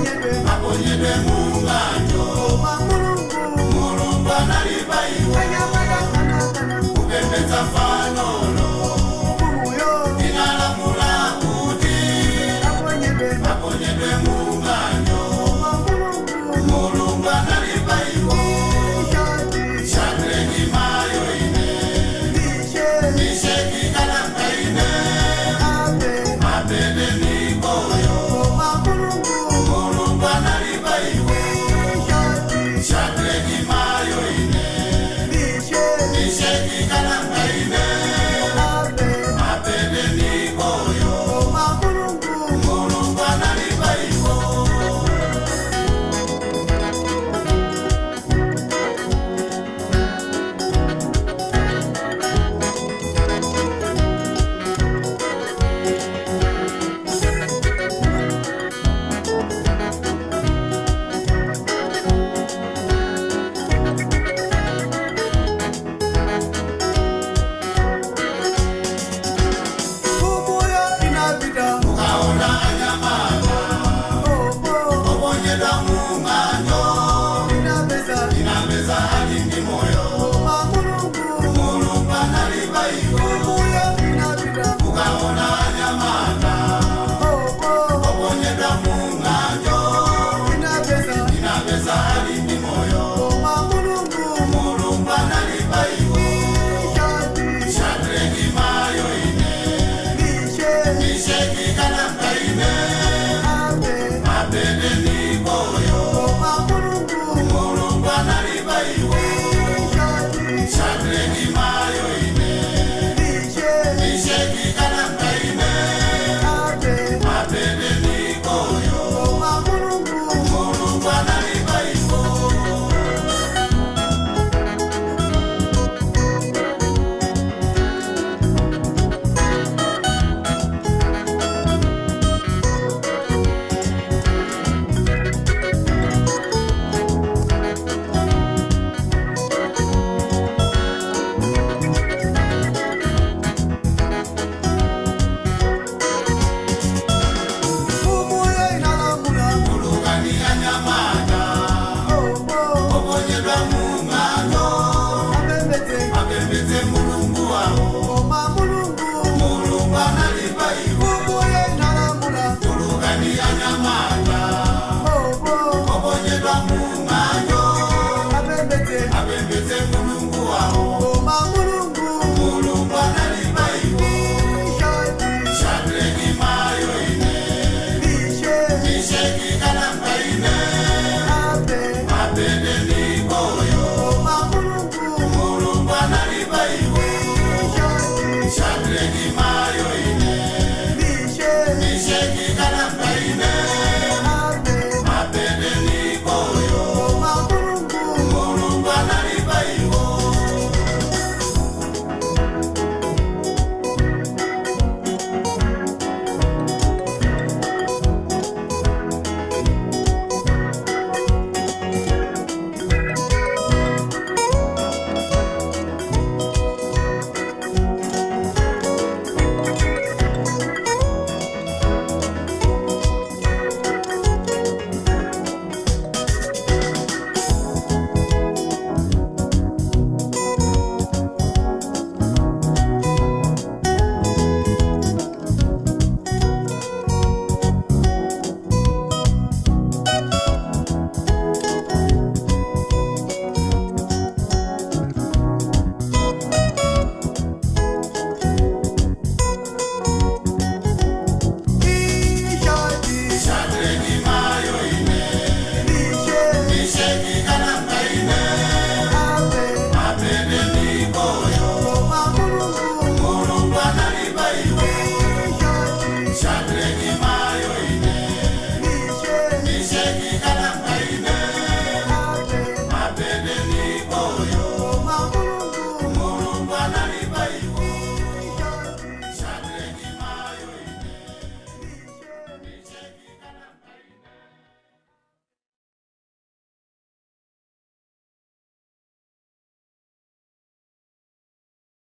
Aponyedwe mung'anjo. Mulungu analipa iwo kupembedza fanolo. Inalamula kuti aponyedwe mung'anjo. Mulungu analipa iwo. Shadraki mayo ine, Misheki kalanga ine, Abednego-yo. Mulungu analipa iwo. Shadraki mayo ine, Misheki kalanga ine, Abednego-yo. Mulungu analipa iwo. Mfumuyo inapita. Ukaona anyamata oponyedwa mung'anjo, Inapeza. Inapeza ali ndi moyo. Koma Mulungu. Mulungu analipa iwo. Mfumuyo inapita. Ukaona anyamata oponyedwa mung'anjo, Inapeza. Inapeza ali ndi moyo. Koma Mulungu. Mulungu analipa iwo. Shadraki mayo ine, Misheki kalanga ine, Abednego-yo. Mulungu analipa iwo. Shadraki mayo ine, Misheki kalanga ine, Abednego-yo. Mulungu analipa iwo. Mfumuyo inalamula. Tulukani anyamata oponyedwa mung'anjo, apembedze Mulungu wawo. Koma Mulungu. Mulungu analipa iwo. Mfumuyo inalamula. Tulukani anyamata oponyedwa mung'anjo, apembedze Mulungu wawo. Koma Mulungu. Mulungu analipa iwo. Shadraki mayo ine, Misheki kalanga ine,